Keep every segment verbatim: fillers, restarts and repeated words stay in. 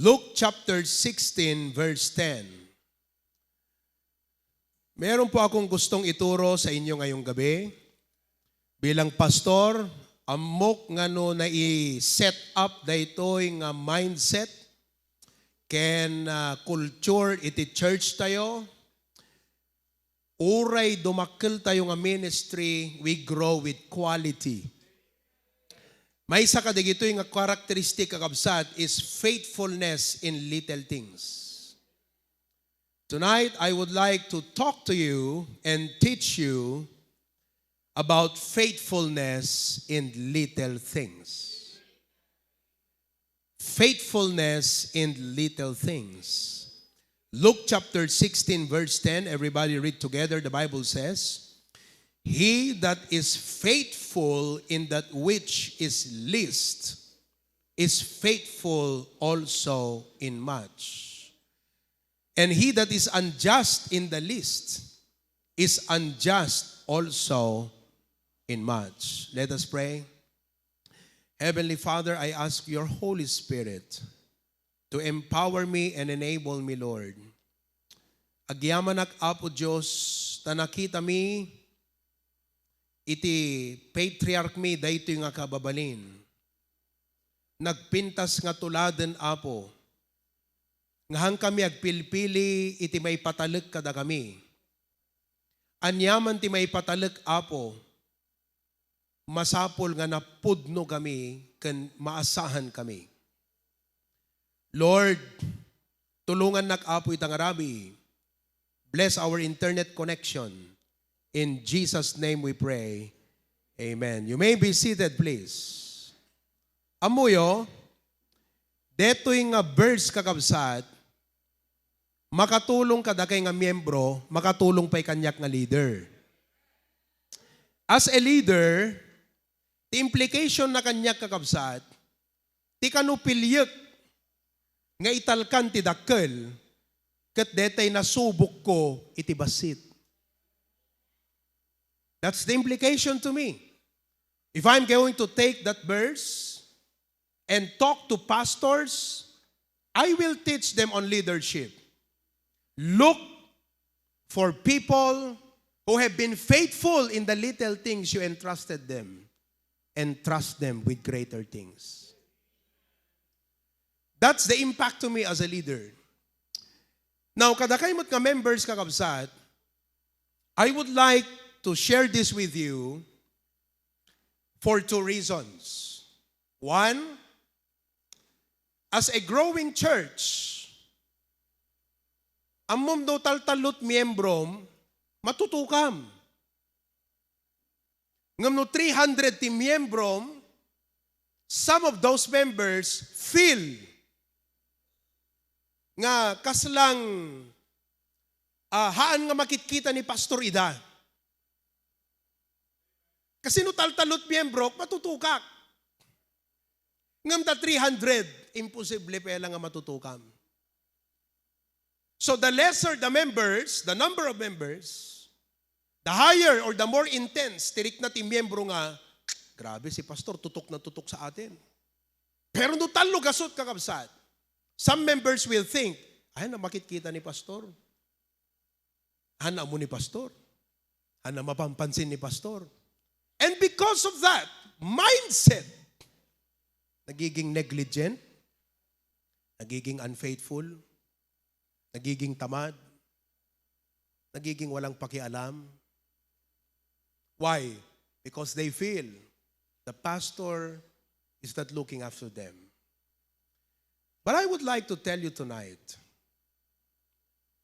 Luke chapter sixteen, verse ten. Meron po akong gustong ituro sa inyo ngayong gabi. Bilang pastor, ammok nga no nai-set up daytoy nga mindset ken, ah, culture iti church tayo, uray dumakkel tayo nga ministry, we grow with quality. Maysa kadagitoy nga characteristic, kakabsat, is faithfulness in little things. Tonight, I would like to talk to you and teach you about faithfulness in little things. Faithfulness in little things. Luke chapter sixteen, verse ten. Everybody read together. The Bible says, "He that is faithful in that which is least is faithful also in much. And he that is unjust in the least is unjust also in much." Let us pray. Heavenly Father, I ask your Holy Spirit to empower me and enable me, Lord. Agyamanak, Apo Dios, ta nakita mi iti patriarch mi daytoy nga kababalin. Nagpintas nga tuladen, Apo, nga haan kami agpilpili iti maipatalek kadakami. Aniaman ti maipatalek, Apo, masapul nga napudno kami ken maasahan kami. Lord, tulongannak, Apo, ita nga rabii. Bless our internet connection. In Jesus' name we pray. Amen. You may be seated, please. Ammoyo, detoy nga verse, kakabsat, makatulong kadakay nga miyembro, makatulong pay kaniak nga leader. As a leader, ti implication na kaniak, kakabsat, ti kano piliek nga italkan ti dakkel, ket detay nasubokko iti bassit. That's the implication to me. If I'm going to take that verse and talk to pastors, I will teach them on leadership. Look for people who have been faithful in the little things you entrusted them, and trust them with greater things. That's the impact to me as a leader. Now, kadakay met nga members, kakabsat, I would like to share this with you for two reasons. One, as a growing church, ammom no taltallo ti miyembrom, matutukam. Ngem no three hundred ti miyembrom, some of those members feel nga kaslang, ah, haan nga makitkita ni pastor ida. Kasi no taltallo ti miyembrok, matutukak. Ngem ta three hundred, imposible pay lang nga matutukam. So the lesser the members, the number of members, the higher or the more intense ti rikna ti miyembro nga, "Grabe, si pastor, tutok na tutok sa atin." Pero no tallo gasut, kakabsat, some members will think, "Ay, na makitkita ni pastor. Haan ammo ni pastor. Haan na mapampansin ni pastor." And because of that mindset, nagiging negligent, nagiging unfaithful, nagiging tamad, nagiging walang pakialam. Why? Because they feel the pastor is not looking after them. But I would like to tell you tonight,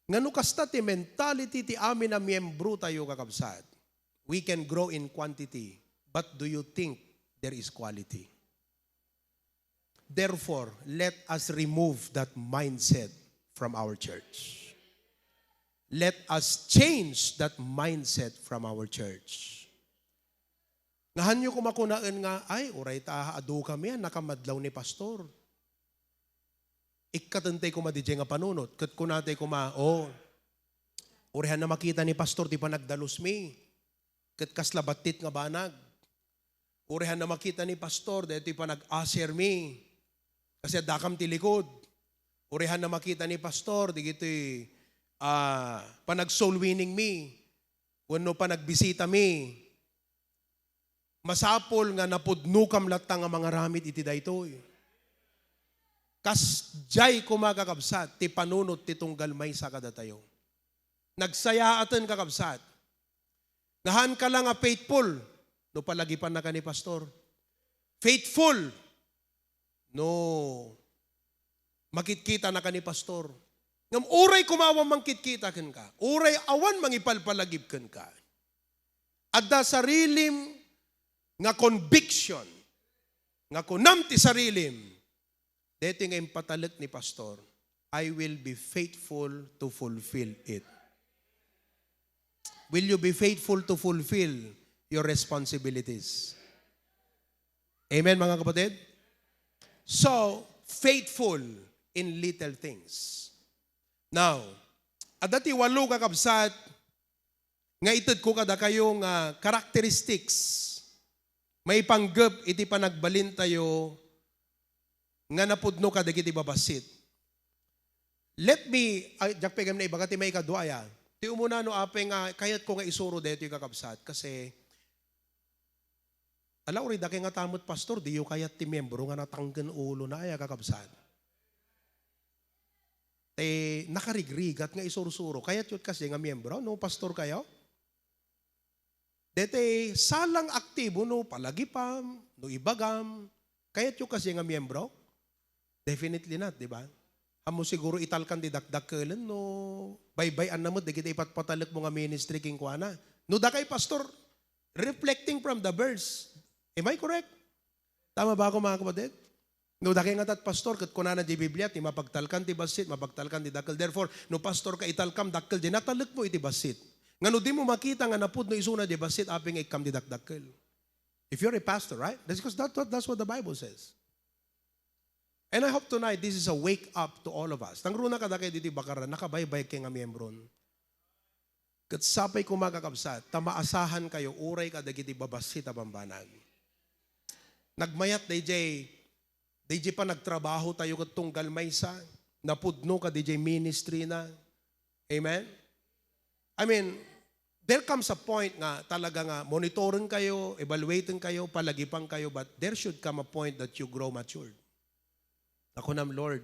nga no kasta ti mentality ti amin a miyembro tayo, kakabsat, we can grow in quantity, but do you think there is quality? Therefore, let us remove that mindset from our church. Let us change that mindset from our church. Nga hanyo koma kunaen nga, "Ay, uray ta adu kami a nakamadlaw ni pastor." Ikkatentay koma didiay nga panunot, ket kunatay koma, "Oh, uray haan na makita ni pastor ti panagdalusmi, ket kasla battit nga banag. Uray haan na makita ni pastor daytoy panag-ushermi, kasi addakam ti likod. Uray hanna makita ni pastor, digitoy, ah, panag-soul winning mi, wenno panagbisita mi. Masapul nga napudnokam latta nga mangaramid iti daytoy. Kasdiay koma, kakabsat, ti panunot ti tunggal maysa kadatayo. Nagsayaaten, kakabsat, nga haanka la nga faithful no palagipannaka ni pastor. Faithful no makitkitanaka ni pastor. Ngem uray koma awan mangkitkita kenka, uray awan mangipalpalagip kenka, adda sarilim nga conviction nga kunam ti sarilim, daytoy nga impatalek ni pastor, "I will be faithful to fulfill it." Will you be faithful to fulfill your responsibilities? Amen, mga kapatid? So, faithful in little things. Now, adda ti walo, kakabsat, nga itedko kadakayo nga characteristics maipanggep iti panagbalintayo nga napudno kadagiti babassit. Let me, ay, diak pay gayam naibaga ti maikadua aya. Ti umuna no apay nga kayatko nga isuro daytoy, kakabsat, kasi ala, uray dakay ngata met, pastor, diyo kayat ti miembro nga natangken ulona aya, kakabsat? Ti nakarigrigat nga isursuro. Kayatyo kasi nga miembro, no, pastor kayo? Daytoy salang aktibo no palagipam, no ibagam. Kayatyo kasi nga miembro? Definitely not, di ba? Ammo siguro italkan ti dakdakkelen no baybay-anna met dagiti ipatpatalekmo nga ministry kenkuana. No dakay, pastor, reflecting from the verse. Am I correct? Tama ba ako, mga kapatid? No dakay ngata, pastor, ket kunana di Biblia, ti mapagtalkan ti bassit, mapagtalkan ti dakkel. Therefore, no pastor ka, italkam dakkel di natalekmo iti bassit. Nga no dimo makita nga napudno isuna di bassit, apay nga ikkam di dakdakkel? If you're a pastor, right? That's because that, that- that's what the Bible says. And I hope tonight this is a wake up to all of us. Nangruna kadakayo ditoy bakaran, nakabaybayag kay nga miembron. Ket sapay koma, kakabsat, ta maasahan kayo uray kadagiti babassit a bambanag. Nagmayat dayjay, dayjay panagtrabaho tayo ket tunggal maysa, napudno kadayjay ministry na. Amen? I mean, there comes a point nga talaga nga monitoren kayo, evaluaten kayo, palagipan kayo, but there should come a point that you grow matured. Nakunam, "Lord,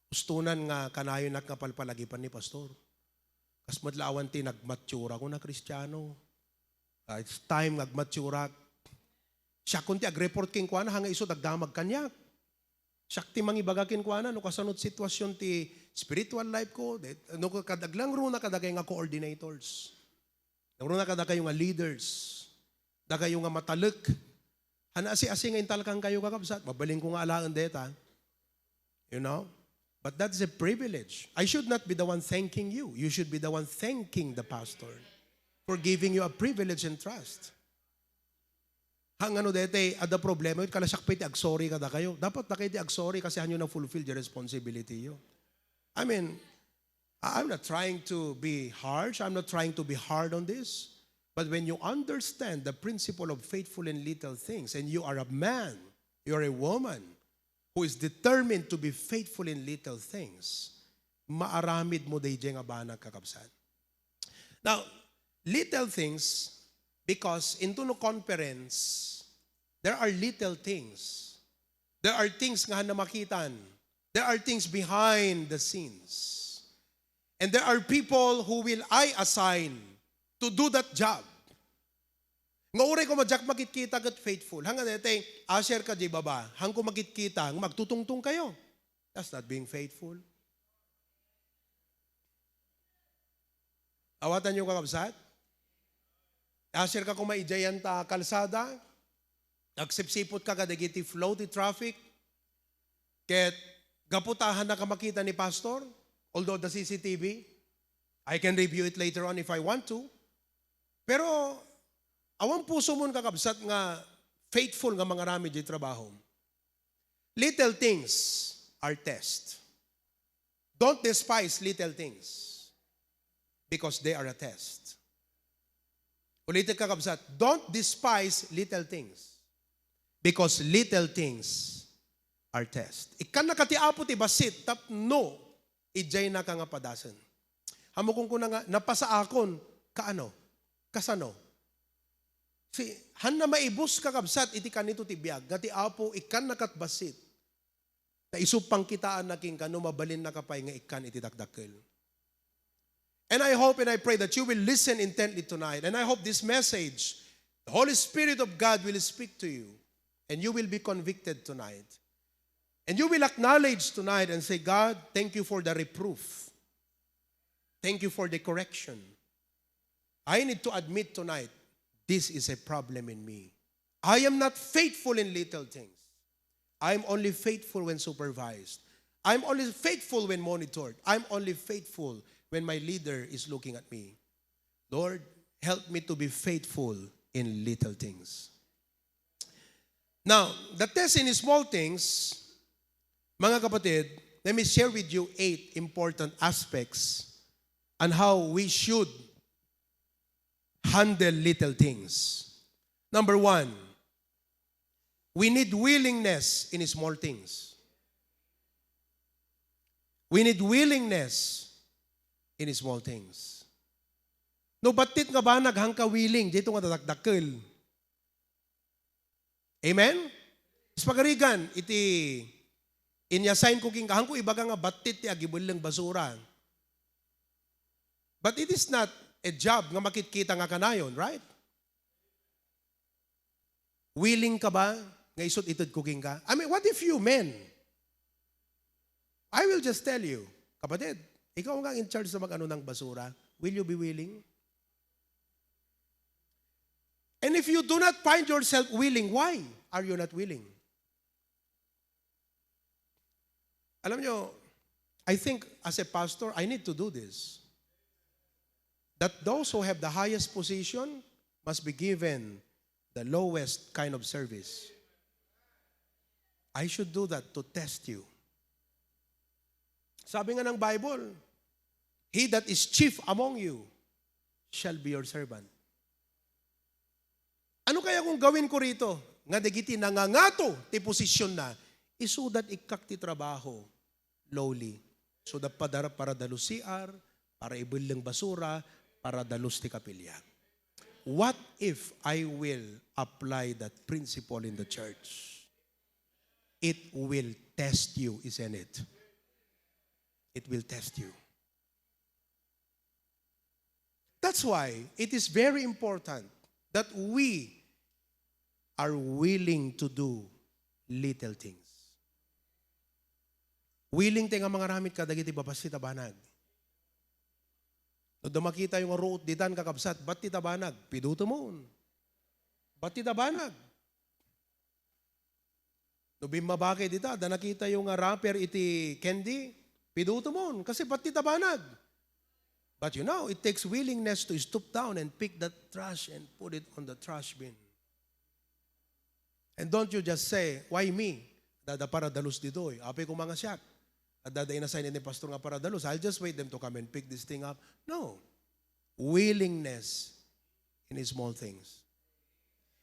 ustonan nga kanayonak nga palpalagipan ni pastor. Kas met la awan ti nagmature ako nga Kristiano. Ah, it's time nga agmaturak." Siakon ti agreport kenkuana, hanga isu dagdamag kaniak. Siak ti mangibaga kenkuana no kasano ti situasion ti spiritual life ko, de-, no kad-, aglangruna kadagay nga coordinators. Nangruna kadakayo nga leaders. Dakayo nga matalek. Hana asi-asi nga intalkan kayo, kakabsat. Mabalinko nga alaen deta. You know? But that's a privilege. I should not be the one thanking you. You should be the one thanking the pastor for giving you a privilege and trust. Hangano dete, adda problema yun, kala siak pay ti agsorry kadakayo. Dapat dakay ti agsorry kasi hanyo na-fulfill the responsibility yo. I mean, I- I'm not trying to be harsh. I'm not trying to be hard on this. But when you understand the principle of faithful in little things, and you are a man, you're a woman who is determined to be faithful in little things, maaramid mo dayjay nga banag, kakabsat. Now, little things, because into no conference, there are little things. There are things nga hanna makitan. There are things behind the scenes. And there are people who will I assign to do that job. Nga uray ko madiak makitkita ket faithful. Hanga dete, usher ka di baba. Hangko makitkita, nga magtutungtong kayo. That's not being faithful. Awatanyo, kakabsat? Usher ka koma idiay ta kalsada, agsipsiput ka kadagiti flow ti traffic, ket gapu ta hannaka makita ni pastor, although the C C T V, I can review it later on if I want to. Pero awan pusomon, kakabsat, nga faithful nga mangaramid di trabaho. Little things are test. Don't despise little things because they are a test. Ulitek, kakabsat, don't despise little things because little things our test. Ikkannaka ti Apo ti bassit tapno idiaynaka nga padasen. Ammok, kunkuna nga, napasaakon, kaano? Kasano? Si, hanna maibus, kakabsat, iti kanito ti biag, nga ti Apo, ikkannakat bassit. Ta isu pangkitaanna kenka no mabalinnaka pay nga ikkan iti dakdakkel. And I hope and I pray that you will listen intently tonight. And I hope this message, the Holy Spirit of God will speak to you. And you will be convicted tonight. And you will acknowledge tonight and say, "God, thank you for the reproof. Thank you for the correction. I need to admit tonight, this is a problem in me. I am not faithful in little things. I'm only faithful when supervised. I'm only faithful when monitored. I'm only faithful when my leader is looking at me. Lord, help me to be faithful in little things." Now, the test in small things, mga kapatid, let me share with you eight important aspects on how we should handle little things. Number one, we need willingness in small things. We need willingness in small things. No battit nga banag, hangka willing, dito nga dadakdakkel. Amen? Is pagarigan, iti inyassign ko kenka, hangko ibaga nga battit ti agibelleng basura. But it is not a job nga makitkita nga kanayon, right? Willing ka ba nga isut' itedko kenka? I mean, what if you men? I will just tell you, kapatid, ikaw nga in charge sa mag-ano ng basura, will you be willing? And if you do not find yourself willing, why are you not willing? Alam nyo, I think as a pastor, I need to do this. That those who have the highest position must be given the lowest kind of service. I should do that to test you. Sabi nga ng Bible, "He that is chief among you shall be your servant." Ano kaya kung gawin ko rito? Nga dagiti nangangato ti posisyon na, isudat ikkak ti trabaho, lowly. So, da-, padara-, para dalus C R, para ibelleng basura, para dalus ti kapilian. What if I will apply that principle in the church? It will test you, isn't it? It will test you. That's why it is very important that we are willing to do little things. Willing tayo nga mangaramid kadagiti babassit a banag. No adda makitayo nga ruot ditan, kakabsat, battit a banag, pidutemon. Battit a banag. No bimmaba kay dita, adda nakitayo nga wrapper iti candy, pidutemon, kasi battit a banag. But you know, it takes willingness to stoop down and pick that trash and put it on the trash bin. And don't you just say, "Why me?" Adda paradalus ditoy. Apay ko nga siak. Adda, adda inassign ni pastor nga paradalus. I'll just wait them to come and pick this thing up. No. Willingness in small things.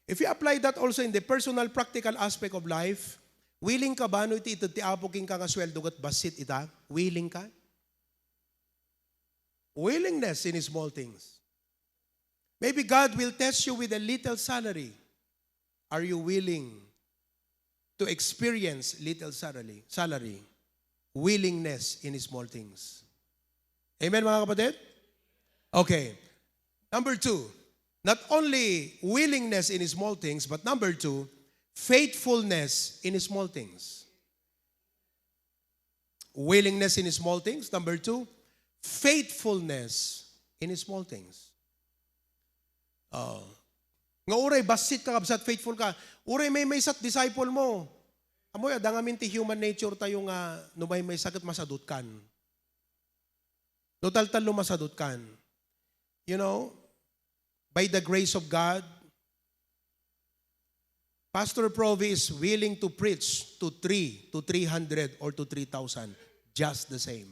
If you apply that also in the personal, practical aspect of life, willing ka ba no iti ited ti Apo kenka nga sueldo ket bassit ita? Willing ka? Willingness in small things. Maybe God will test you with a little salary. Are you willing to experience little salary? Salary. Willingness in small things. Amen, mga kapatid? Okay. Number two, not only willingness in small things, but number two, faithfulness in small things. Willingness in small things. Number two, faithfulness in small things. Oh. Nga uray bassit ka, kabsat, faithful ka. Uray maymaysa't disciple mo. Amoy, adda ngamin ti human nature tayo nga no maymaysa ket masadutkan. No taltallo, masadutkan. You know, by the grace of God, Pastor Provi is willing to preach to three, to three hundred, or to three thousand, just the same.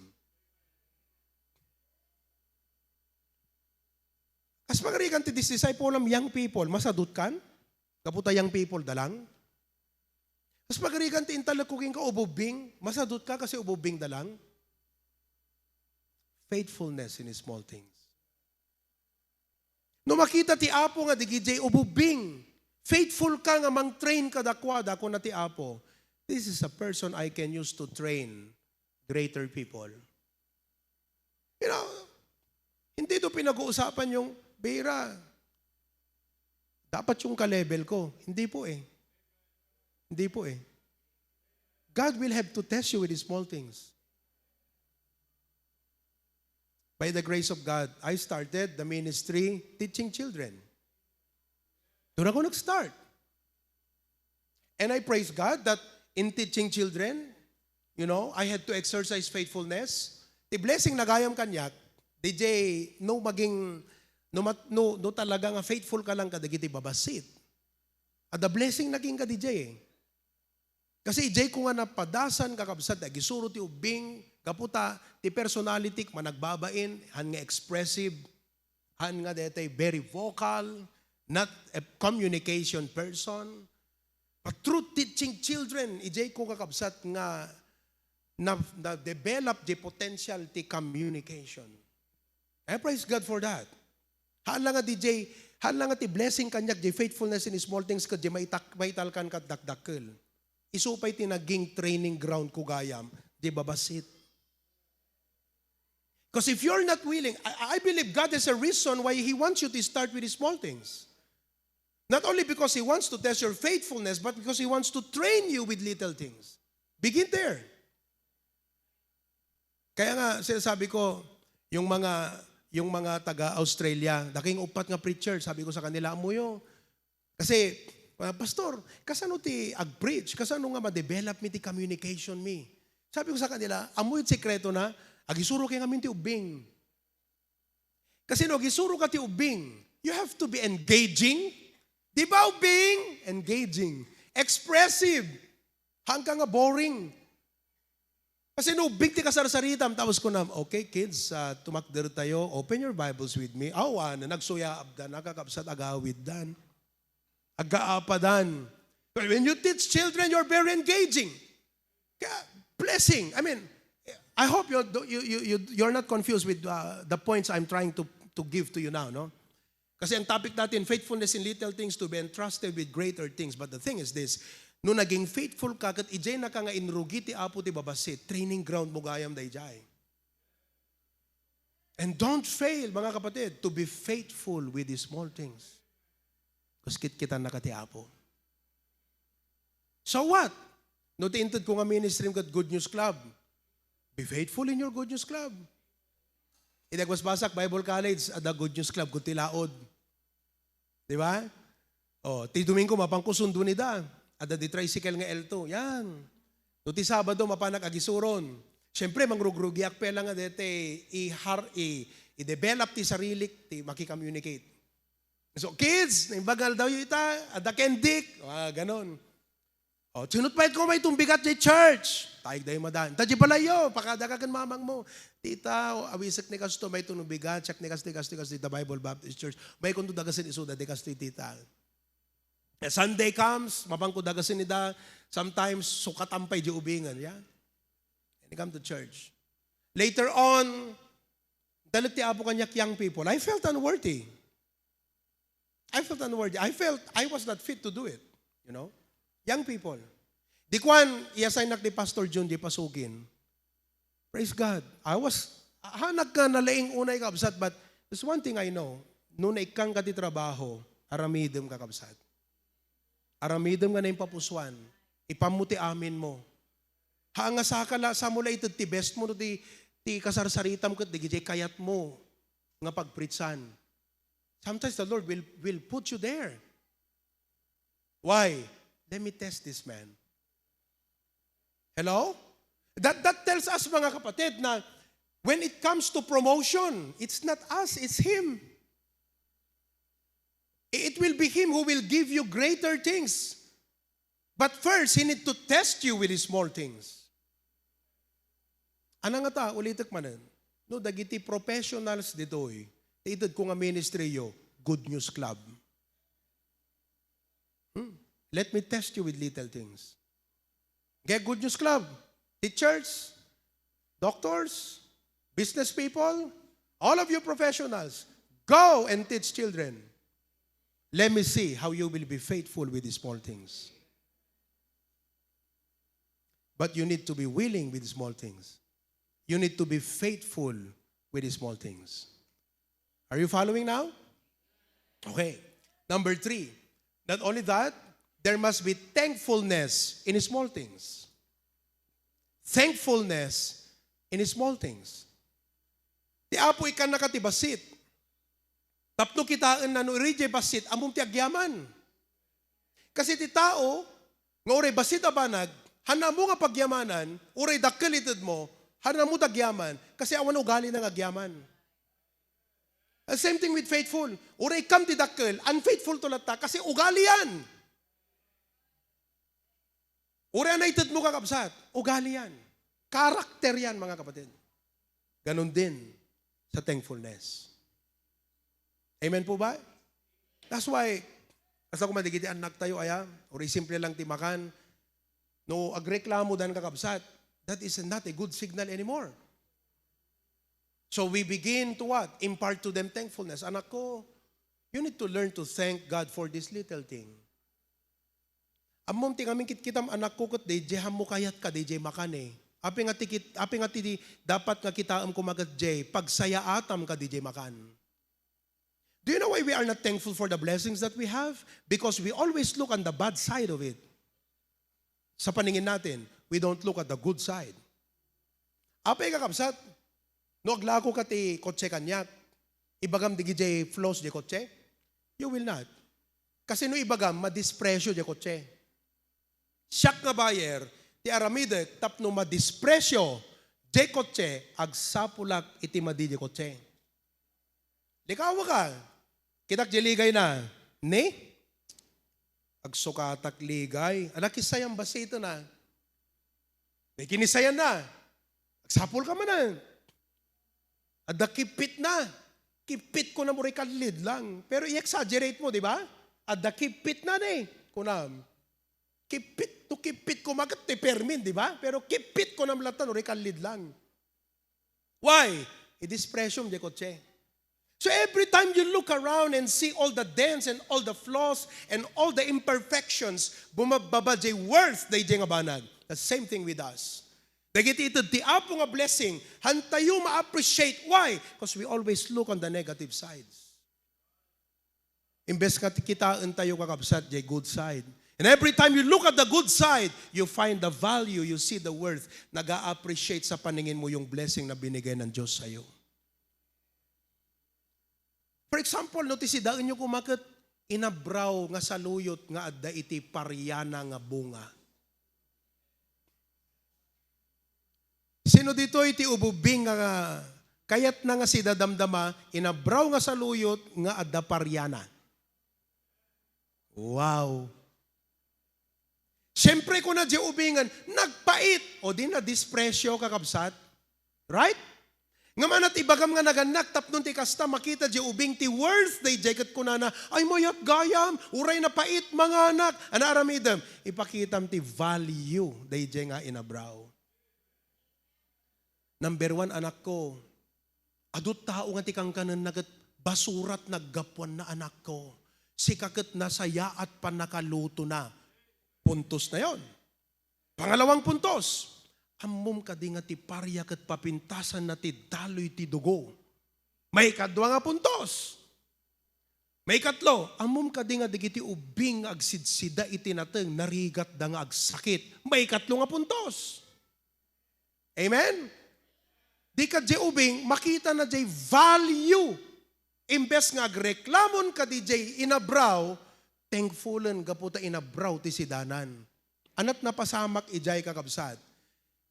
Kas pagarigan ti disciple am young people, masadutkan? Gapu ta young people da lang? Kas pagarigan ti intalek ko kenka, ububing, masadut ka kasi ububing da lang. Faithfulness in small things. No makita ti Apo nga digidiay ububing, faithful ka nga mang-train kadakuada, kuna ti Apo, "This is a person I can use to train greater people." You know, hindi ito pinag-uusapan yung, "Bira, dapat yung ka-level ko." Hindi po eh. Hindi po eh. God will have to test you with the small things. By the grace of God, I started the ministry teaching children. Doon ako nag-start. And I praise God that in teaching children, you know, I had to exercise faithfulness. Ti blessing na gayam kaniak, D J, no maging, no, mat, no, no talaga nga faithful ka lang kadagiti babassit. Adda blessing na kenka, D J eh. Kasi idiay ko nga napadasan, kakabsat, agisuro ti ubbing, gapu ta ti personality ko managbabain, han nga expressive, han nga detay very vocal, not a communication person. But through teaching children, idiay ko, kakabsat, nga na, na-develop di potential ti communication. I praise God for that. Haan la nga D J, haan la nga ti blessing kaniak, di faithfulness in small things, ket di maitak-, maitalkan kat dakdakkel. Isu pay ti naging training ground ko gayam, di babassit. Because if you're not willing, I, I believe God has a reason why He wants you to start with the small things. Not only because He wants to test your faithfulness, but because He wants to train you with little things. Begin there. Kaya nga, sinasabi ko, yung mga, yung mga taga-Australia, daking upat nga preacher, sabi ko sa kanila, "Ammoyo." Kasi, "Ah, Pastor, kasano ti ag-preach? Kasano nga ma-develop mi ti communication mi?" Sabi ko sa kanila, "Ammoyo ti sekreto na, agisuro kayo ngamin ti ubbing." Kasi no, agisuro ka ti ubbing, you have to be engaging. Di ba, ubbing? Engaging. Expressive. Haan ka nga boring. Kasi no, ubbing ti kasarsaritam, tapos kunam, "Okay, kids, ah, tumakder tayo. Open your Bibles with me." Awan, nagsuyaabdan, nakakabsat, agawiddan. Agaapadan. But when you teach children, you're very engaging. Kaya, blessing. I mean, I hope you, you, you, you, you're not confused with, uh, the points I'm trying to, to give to you now, no? Kasi ang topic natin, faithfulness in little things to be entrusted with greater things. But the thing is this, no naging faithful ka, ket idiay naka nga inrugi ti Apo ti babassit, training ground mo gayam daydiay. And don't fail, mga kapatid, to be faithful with the small things. Kus kitkitan na ka ti Apo. So what? No, ti inted ko nga ministry ket Good News Club. Be faithful in your Good News Club. Iti agbasbasak, Bible College, adda Good News Club, kun ti laod. Di ba? O, ti Domingo, mapanko sundon ida. Adda di tricycle nga L two. Yan. No, ti Sabado, mapanak agisuron. Siyempre, mangrugrugiak pay la nga dete, i-har-, i-, i-develop ti sarilik, ti makicommunicate. So, kids, naimbag nga aldawyo ita, adda kendik. Ah, ganon. O, sinut pay ko may tumbigat di church. Tayag dayo madan. Ta di balayo, pakada ka ken mamang mo. Tita, o, awisek ni kasto, may tunubigat, check ni kasto, kasto, kasto, dita Bible Baptist Church. May kunto dagasen isu, dadi kasto, tita. Eh, Sunday comes, mapanko dagasen ida, sometimes, sukatan pay di ubingan, yeah? And come to church. Later on, dalet ti Apo kaniak young people. I felt unworthy. I felt unworthy. I felt I was not fit to do it. You know? Young people. Di kuan, i-assignak ni Pastor Jun di Pasugin. Praise God. I was, ha, nagka nalaing unay, kabsat, but there's one thing I know. No naikkan ka ti trabaho, aramidem ka, kabsat. Aramidem nga naimpapusuan. Ipammo ti amin mo. Ha, nga saka la, sa mo la ited ti best mo, no, ti, ti kasarsaritam ket dagiti kayat mo nga pagpritsan. Sometimes the Lord will, will put you there. Why? Let me test this man. Hello? That, that tells us, mga kapatid, na when it comes to promotion, it's not us, it's Him. It will be Him who will give you greater things. But first, He need to test you with the small things. Ana nga ta, ulitek manen. No, dagiti professionals ditoy, ti ited ko nga ministry yo, Good News Club. Hmm? Let me test you with little things. Okay, Good News Club, teachers, doctors, business people, all of you professionals, go and teach children. Let me see how you will be faithful with the small things. But you need to be willing with the small things. You need to be faithful with the small things. Are you following now? Okay. Number three, not only that, there must be thankfulness in small things. Thankfulness in small things. Ti Apo ikannaka ti bassit. Tapno kitaenna no iri jay bassit, ammom ti agyaman. Kasi ti tao nga uray bassit a banag, haanna ammo nga pagyamanan, uray dakkel itedmo, haanna ammo ti agyaman, kasi awan ugalina nga agyaman. And same thing with faithful. Uray ikkam ti dakkel, unfaithful to latta, kasi ugalian. Uray a naitedmo, kakabsat, ugalian. Karakter yan, mga kapatid. Ganun din sa thankfulness. Amen po ba? That's why, basta kung madigiti anak tayo, aya, uray simple lang ti makan, no, agreklamo dan, kakabsat, that is not a good signal anymore. So we begin to what? Impart to them thankfulness. Anak ko, you need to learn to thank God for this little thing. Ammom ti ngamin kitkitam, anakko, ket daydiay, haanmo kayatka daydiay makan, eh. Apay nga ti kit-, apay nga ti dapat nga kitaem koma ket jay, pagsayaatam ka daydiay makan. Do you know why we are not thankful for the blessings that we have? Because we always look on the bad side of it. Sa paningin natin, we don't look at the good side. Apay, kakabsat, no aglako ka ti kotse kaniak, ibagam digidiay flaws diay kotse? You will not. Kasi no ibagam, madispresyo diay kotse. Siak nga buyer, ti aramidek tapno madispresyo diay kotse, agsapulak iti madi diay kotse. Likawa ka. Kitak diay ligayna. Ni? Agsukatak ligay. Ala, kisayam bassit na. May kinisayan na. Agsapul ka man, ah. Adda kipit na. Kipit ko na mo rin kalid lang. Pero i-exaggerate mo, di ba? Adda kipit na ni. Kunam. Kipit, no kipit ko maket ti permin, di ba? Pero kipit ko na malatan, uri kalid lang. Why? Idispresyom diay kotse. So every time you look around and see all the dents and all the flaws and all the imperfections, bumababa diay worth daydiay nga banag. The same thing with us. Dagiti ited ti Apo nga blessing, haantayo ma-appreciate. Why? Because we always look on the negative sides. Imbes nga kitaentayo, kakabsat, diay good side. And every time you look at the good side, you find the value, you see the worth. Nag-a-appreciate sa paningin mo yung blessing na binigay ng Diyos sa'yo. For example, no, ti sidaenyo koma ket inabraw nga saluyot nga adda iti pariana nga bunga. Sino ditoy ti ububing nga kayatna nga sida damdama, inabraw nga saluyot nga adda pariana? Wow! Siyempre, kuna diay ubingen, nagpait. O di na dispresyo, kakabsat. Right? Nga manat ibagam nga nagannak, tapno ti kasta, makita diay ubing ti worth daydiay, ket kunana, "Ay, mayat gayam, uray napait, manganak." Ana aramidem? Ipakitam ti value daydiay nga inabraw. Number one, anakko, adu tao nga ti kankanenna ket basurat naggapuanna, anakko. Sika ket nasayaat pannakalutona. Puntos na yon. Pangalawang puntos, ammom kadi nga ti paria ket papintasanna ti daloy ti dugo? Maikadua nga puntos. Maikatlo, ammom kadi nga dagiti ubbing nga agsidsida iti nateng, narigatda nga agsakit? Maikatlo nga puntos. Amen? Di ka diay ubing, makita na diay value. Imbes nga agreklamon kadi diay inabraw, thankfulen gapu ta inabraw ti sidanan. Anat napasamak idiay, kakabsat,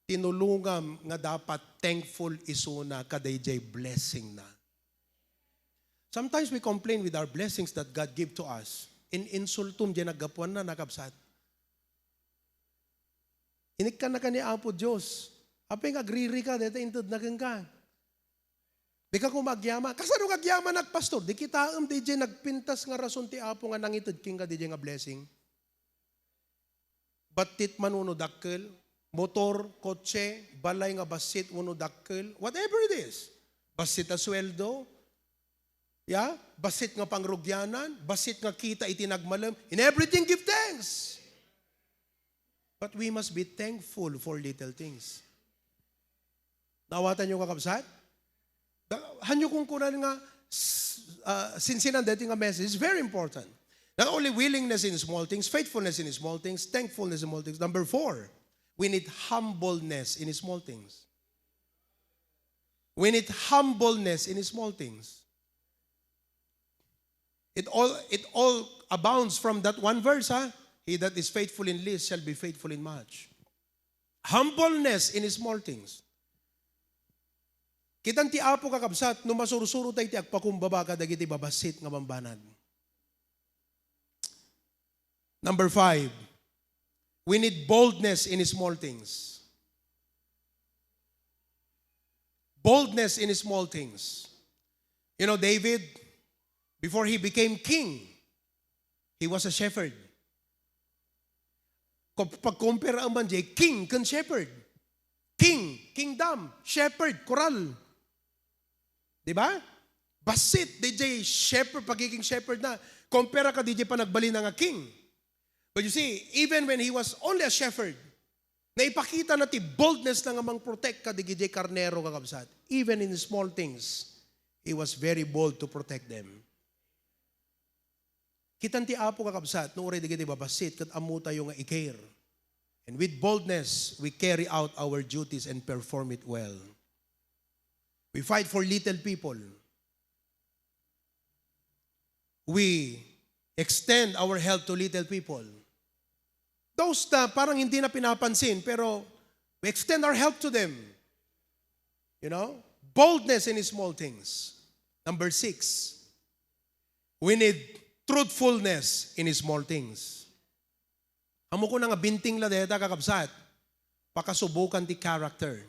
tinulongam nga dapat thankful isuna kadaydiay blessing na. Sometimes we complain with our blessings that God give to us. In-insultom diay naggapuanna, nakabsat. Inikkannaka ni Apo Dios. Apay nga agriri ka, deta inted na kenka. Di ka koma agyaman. Kasano nga agyamanak, pastor? Di kitaem didiay nagpintas nga rason ti Apo nga nangited kenka didiay nga blessing. Battit man wenno dakkel, motor, kotse, balay nga bassit wenno dakkel, whatever it is. Bassit a sueldo, yeah? Bassit nga pangrugianan, bassit nga kita iti nagmalem. In everything, give thanks. But we must be thankful for little things. Naawatan niyo, kakabsat? Da-, hanyo kung kunan nga, s-, ah, sinsinan deti nga message is very important. Not only willingness in small things, faithfulness in small things, thankfulness in small things. Number four, we need humbleness in small things. We need humbleness in small things. It all, it all abounds from that one verse, ha? "He that is faithful in least shall be faithful in much." Humbleness in small things. Kitan ti Apo, kakabsat, no masursuro tayo ti agpakumbaba kadagiti babassit nga bambanag. Number five, we need boldness in small things. Boldness in small things. You know, David, before he became king, he was a shepherd. Ko-, pag-compare man jay king ken shepherd. King, kingdom, shepherd, koral. Di ba? Bassit, D J, shepherd, pagiging shepherd na. Compare ka, D J, panagbalina nga king. But you see, even when he was only a shepherd, naipakita na ti boldness na nga mang-protect ka, D J, karnero, kakabsat. Even in small things, he was very bold to protect them. Kitan ti Apo, kakabsat, no uray dagiti babassit, ket ammo tayo nga i-care. And with boldness, we carry out our duties and perform it well. We fight for little people. We extend our help to little people. Those na parang hindi na pinapansin, pero we extend our help to them. You know? Boldness in small things. Number six, we need truthfulness in small things. Ammo ko na nga binting la deta, kakabsat, pakasubukan ti character.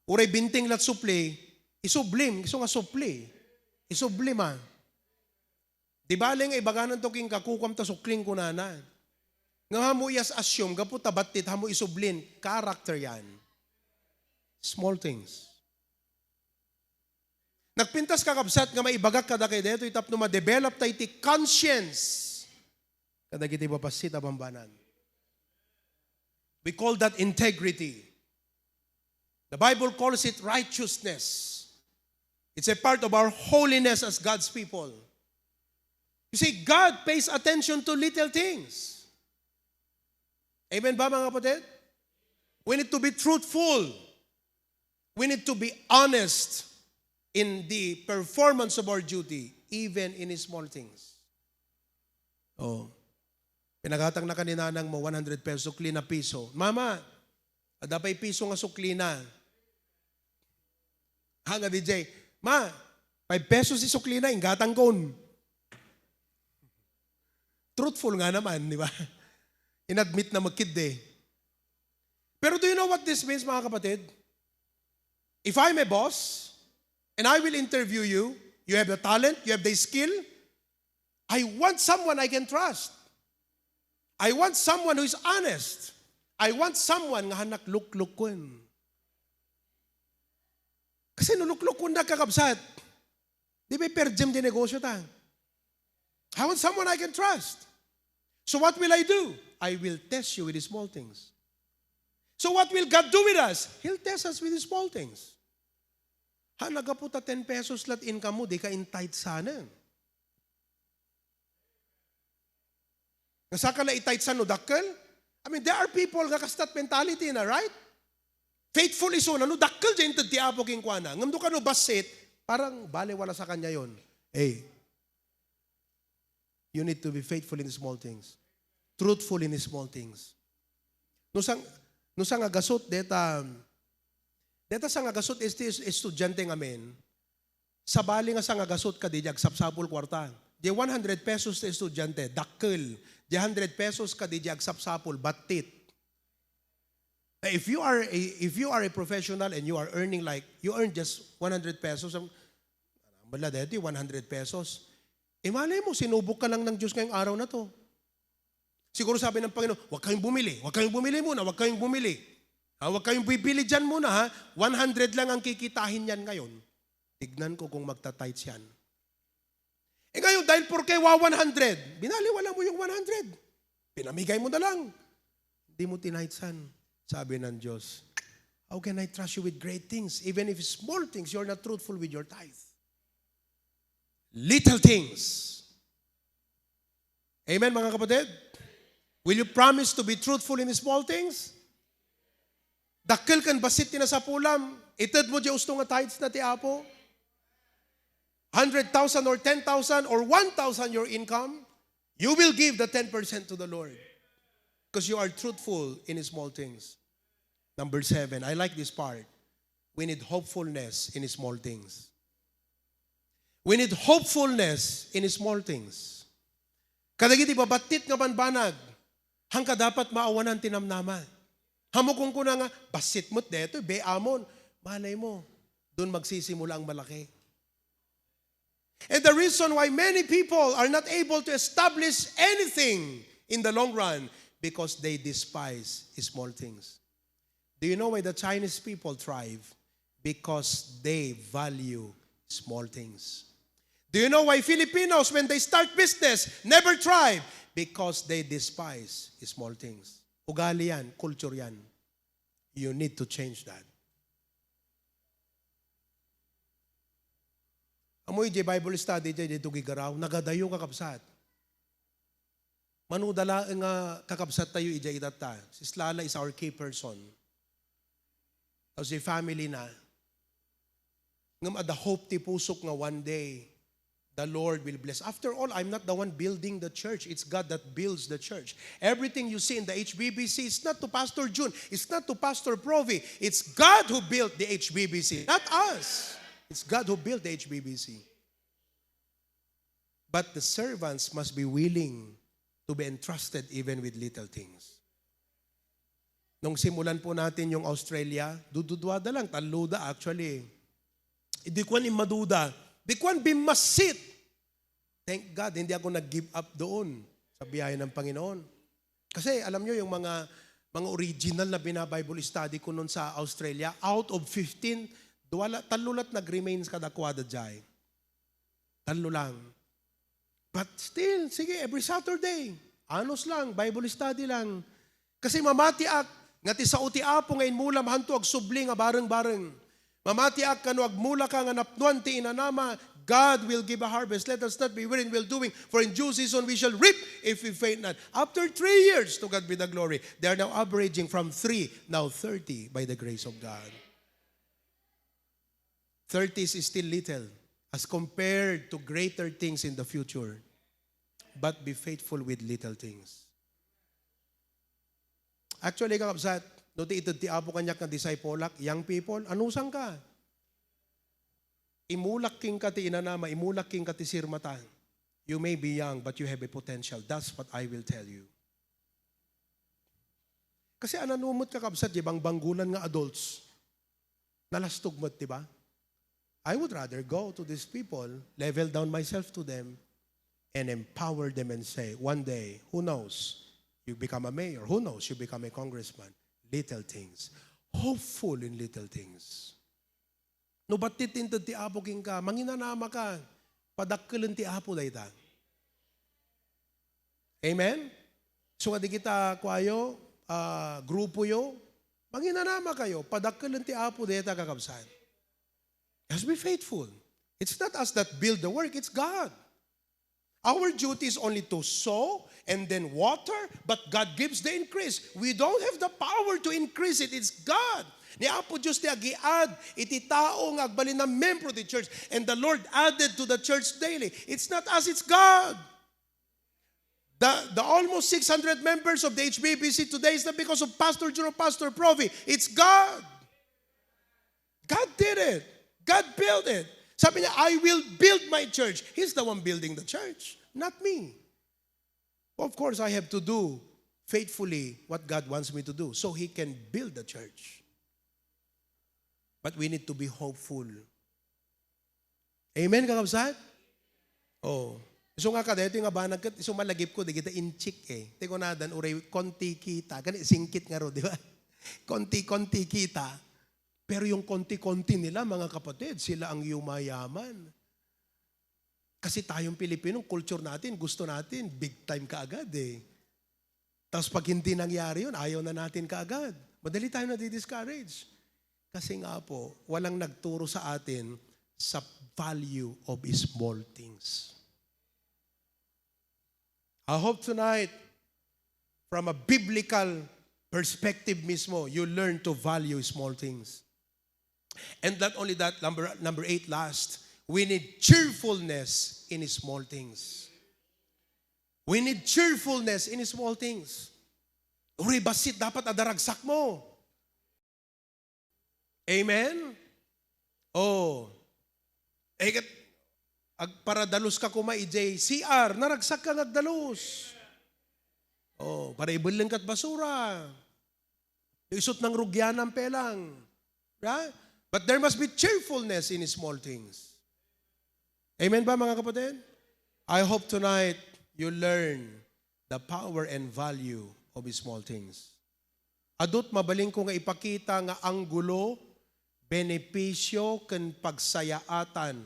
Uray binting la supli, isublim, isu nga supli. Isublim, ah. Di bale nga ibaganan to king kakukuam ta sukling kunana. Nga ammo iyas assume, gapu ta battit, ammo isublin, character yan. Small things. Nagpintas, kakabsat, nga maibagak kadakayo daytoy tapno ma-develop tayo ti conscience kadagiti babassit a bambanag. We call that integrity. The Bible calls it righteousness. It's a part of our holiness as God's people. You see, God pays attention to little things. Amen ba, mga kapatid? We need to be truthful. We need to be honest in the performance of our duty, even in small things. Oh. Pinagatang na ka ni nanang mo, one hundred pesos, sukli na piso. "Mama, adda pay piso nga sukli na." Hanga, D J, "Ma, five pesos ti sukli na, inggatang kon." Truthful nga naman, di ba? Inadmit na magkidde. Pero do you know what this means, mga kapatid? If I'm a boss, and I will interview you, you have the talent, you have the skill, I want someone I can trust. I want someone who is honest. I want someone nga hannak luklukkon. Kasi no luklukkon na, kakabsat, di ba per diem di negosyo ta? I want someone I can trust. So what will I do? I will test you with the small things. So what will God do with us? He'll test us with the small things. Ha, nagapu ta ten pesos lat income mo, di ka in-tithe sana. Nga saka la i-tithe sa no dakkel? I mean, there are people nga kastat mentality na, right? Faithful isuna, no dakkel diay inted ti Apo kenkuana. Ngem no kano bassit, parang bale wala sa kanya yon. Hey, you need to be faithful in small things. Truthful in small things. No sang, no sangagasut, deta, deta sangagasut iti estudiante ngamin, sabali nga sangagasut kadi diay agsapsapul kuarta. Diay one hundred pesos ti estudiante, dakkel. Diay hundred pesos kadi diay agsapsapul, battit. Eh, if you are a, if you are a professional and you are earning, like, you earn just one hundred pesos, ang, wala deti, one hundred pesos. Imalay mo, sinubok ka lang ng Diyos ngayong araw na to. Siguro sabi ng Panginoon, "Huwag kayong bumili, huwag kayong bumili muna, huwag kayong bumili. Ha, huwag kayong bibili dyan muna, ha? One hundred lang ang kikitahin yan ngayon. Tignan ko kung magta-tithes yan." Eh ngayon, dahil porke wa one hundred, binaliwala mo yung one hundred. Pinamigay mo na lang. Hindi mo tinithes yan. Sabi ng Diyos, "How can I trust you with great things? Even if small things, you're not truthful with your tithe." Little things. Amen, mga kapatid? Will you promise to be truthful in small things? Dakkel ken bassit ti nasapulam, ited mo diay usto nga tithes na ti Apo. Hundred thousand or ten thousand or one thousand your income, you will give the ten percent to the Lord because you are truthful in small things. Number seven, I like this part. We need hopefulness in small things. We need hopefulness in small things. Kadagiti babattit nga banbanag, hangka dapat maawanan ti namnama. Hamu kunkuna nga, "Bassit met detoy, be amon." Malay mo, doon magsisimula ang malaki. And the reason why many people are not able to establish anything in the long run, because they despise small things. Do you know why the Chinese people thrive? Because they value small things. Do you know why Filipinos, when they start business, never thrive? Because they despise small things. Ugali yan, culture yan. You need to change that. Amoy di Bible study diay, dito gigaraw, nagadayo, kakabsat. Mano da laeng nga kakabsat tayo idiay itatta. Si Slala is our key person. Tapos si family na. Ngem adda hope ti pusok nga one day, the Lord will bless. After all, I'm not the one building the church. It's God that builds the church. Everything you see in the H B B C is not to Pastor Jun. It's not to Pastor Provi. It's God who built the H B B C, not us. It's God who built the H B B C. But the servants must be willing to be entrusted even with little things. Nung simulan po natin yung Australia, dududwada lang, talluda actually. Di kuan immaduda. Di kuan bimmasit. Thank God, hindi ako nag-give up doon sa biyahe ng Panginoon. Kasi alam nyo, yung mga, mga original na bina-Bible study ko noon sa Australia, out of fifteen, duwala, tallo lat nag-remains kadakwada jay. Tallo lang. But still, sige, every Saturday, anos lang, Bible study lang. Kasi mamatiak nga ti sao ti Apo nga inmulam, hanto agsubli nga bareng-bareng. Mamatiak kano agmula ka nga napnuan ti inanama, God will give a harvest. Let us not be weary in well doing, for in due season we shall reap if we faint not. After three years, to God be the glory. They are now averaging from three, now thirty by the grace of God. Thirty is still little as compared to greater things in the future. But be faithful with little things. Actually, kakabsat, no ti ited ti Apo kaniak nga disciple-ak, young people, anusanka. Imulak kenka ti inanama, imulak kenka ti sirmata. You may be young, but you have a potential. That's what I will tell you. Kasi anano met, kakabsat, di bangbanggulan nga adults. Nalastog met, di ba? I would rather go to these people, level down myself to them, and empower them and say, one day, who knows, you become a mayor, who knows, you become a congressman. Little things. Hopeful in little things. No battit ti inted ti Apo kenka, manginanama ka, padakkelen ti Apo dayta. Amen? So, nga di kita, kuayo, ah, grupo yo, manginanama kayo, padakkelen ti Apo dayta, kakabsat. Just be faithful. It's not us that build the work, it's God. Our duty is only to sow and then water, but God gives the increase. We don't have the power to increase it. It's God. Ni Apo Dios ti agiad iti tao nga agbalin a membro ti church. And the Lord added to the church daily. It's not us, it's God. The, the almost six hundred members of the H B B C today is not because of Pastor Jun or Pastor Provi. It's God. God did it. God built it. Sabi niya, "I will build my church." He's the one building the church, not me. Of course, I have to do faithfully what God wants me to do so He can build the church. But we need to be hopeful. Amen, kakabsat? Oh. So nga kada, ito nga banag ket, isu malagip ko, di kita inchik eh. Ti kunadan, uray konti kita. Kani singkit nga ro, di ba? Konti-konti kita. Pero yung konti-konti nila, mga kapatid, sila ang yumayaman. Kasi tayong Pilipino, culture natin, gusto natin, big time kaagad eh. Tapos pag hindi nangyari yun, ayaw na natin kaagad. Madali tayo nadi-discourage. Kasi nga po, walang nagturo sa atin sa value of small things. I hope tonight, from a biblical perspective mismo, you learn to value small things. And not only that, number, number eight, last, we need cheerfulness in small things. We need cheerfulness in small things. Uray bassit dapat adaragsak mo. Amen? Oh. Eh, ket, agparadalus ka kuma idiay C R, naragsak ka nga agdalus. Oh, para ibelleng kat basura. Isut nang rugyanan pelang. Right? But there must be cheerfulness in small things. Amen ba, mga kapatid? I hope tonight you learn the power and value of small things. Adut mabalin ko nga ipakita nga anggulo, benepisyo, ken pagsayaatan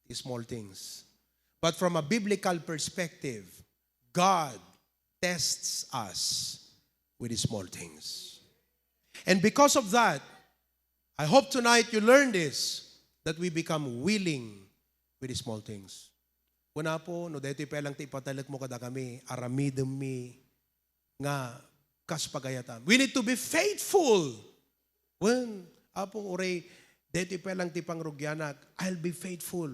ti small things. But from a biblical perspective, God tests us with small things. And because of that, I hope tonight you learn this, that we become willing with small things. Kuna po, no, daytoy pay lang ti ipatalek mo kadakami, aramidem mi nga kas pagayatam. We need to be faithful. Wen, Apo, uray, daytoy pay lang ti pangrugianak, I'll be faithful.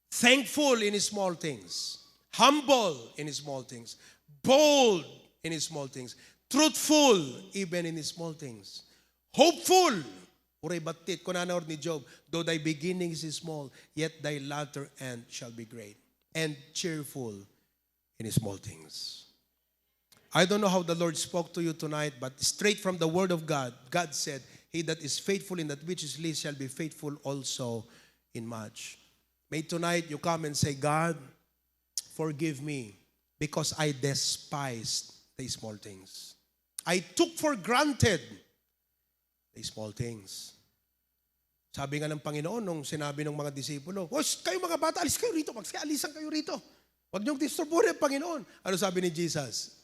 Thankful in small things. Humble in small things. Bold in small things. Truthful even in small things. Hopeful. Uray battit, kunana ni Job, "Though thy beginning is small, yet thy latter end shall be great." And cheerful in small things. I don't know how the Lord spoke to you tonight, but straight from the Word of God, God said, "He that is faithful in that which is least shall be faithful also in much." May tonight you come and say, "God, forgive me because I despised the small things. I took for granted the small things." Sabi nga ng Panginoon nung sinabi ng mga disipulo, "Hoy, kayo mga bata, alis kayo rito. Magsialisan kayo rito. Huwag niyong disturbuhin ang Panginoon." Ano sabi ni Jesus?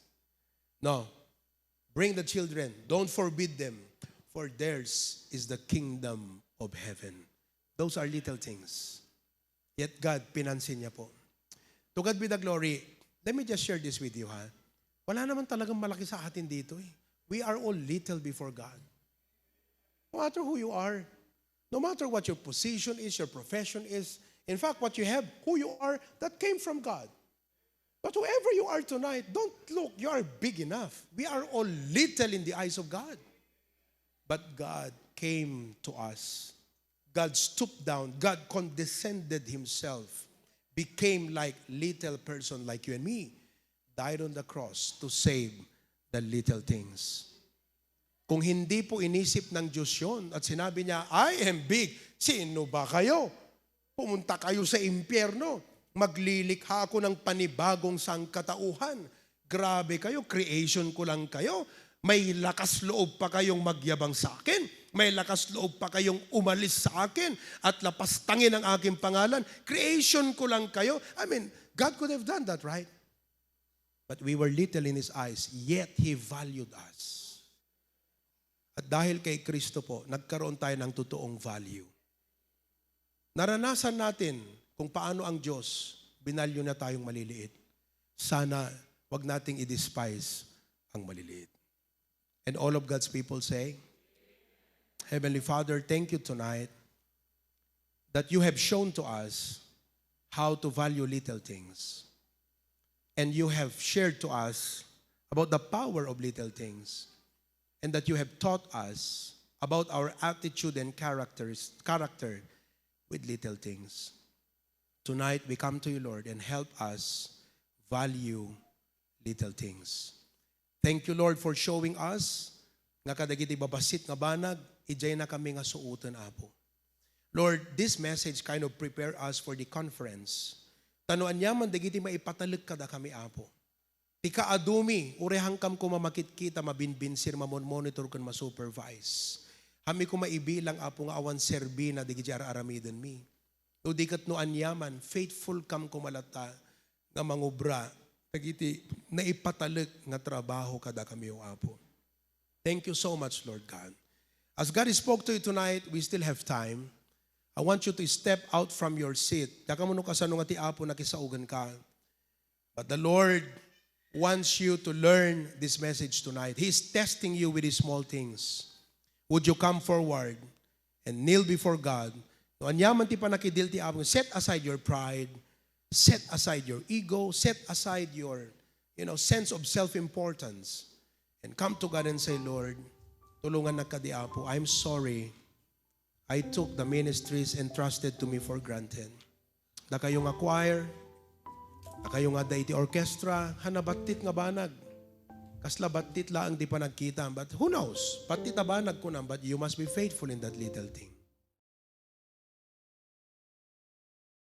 "No. Bring the children. Don't forbid them. For theirs is the kingdom of heaven." Those are little things. Yet God, pinansin niya po. To God be the glory. Let me just share this with you, ha? Wala naman talagang malaki sa atin dito eh. We are all little before God. No matter who you are, no matter what your position is, your profession is, in fact, what you have, who you are, that came from God. But whoever you are tonight, don't look, you are big enough. We are all little in the eyes of God. But God came to us. God stooped down. God condescended himself, became like little person like you and me, died on the cross to save the little things. Kung hindi po inisip ng Diyos yon at sinabi niya, "I am big," sino ba kayo? Pumunta kayo sa impyerno. Maglilikha ako ng panibagong sangkatauhan. Grabe kayo, creation ko lang kayo. May lakas loob pa kayong magyabang sa akin. May lakas loob pa kayong umalis sa akin at lapastangin ang aking pangalan. Creation ko lang kayo. I mean, God could have done that, right? But we were little in His eyes, yet He valued us. At dahil kay Kristo po, nagkaroon tayo ng totoong value. Naranasan natin kung paano ang Diyos binalyo na tayong maliliit. Sana wag nating i-despise ang maliliit. And all of God's people say, Heavenly Father, thank you tonight that you have shown to us how to value little things. And you have shared to us about the power of little things. And that you have taught us about our attitude and characters, character with little things. Tonight, we come to you, Lord, and help us value little things. Thank you, Lord, for showing us nga kadagiti babassit nga banag, idiay na kami nga suoten, Apo. Lord, this message kind of prepare us for the conference Ta no aniaman dagiti maipatalek kadakami, Apo. Ti kaadumi, uray hankam koma makitkita, mabinbinsir, mamon-monitor ken masupervise. Haanmi koma ibilang, Apo, nga awan serbina dagiti ar-aramidenmi. No di ket no aniaman, faithful kam koma latta nga mangubra dagiti naipatalek nga trabaho kadakami, O Apo. Thank you so much, Lord God. As God spoke to you tonight, we still have time. I want you to step out from your seat. Dakamu no kasano nga ti Apo nakisaogan ka. But the Lord wants you to learn this message tonight. He is testing you with these small things. Would you come forward and kneel before God? No aniaman ti panakidil ti Apo, set aside your pride, set aside your ego, set aside your, you know, sense of self-importance, and come to God and say, "Lord, tulungannak kadi, Apo. I'm sorry. I took the ministries entrusted to me for granted." Dakayo nga choir, dakayo nga adda iti orchestra, haan a battit nga banag. Kasla battit laeng ti panagkitam, but who knows? Battit a banag kunam, but you must be faithful in that little thing.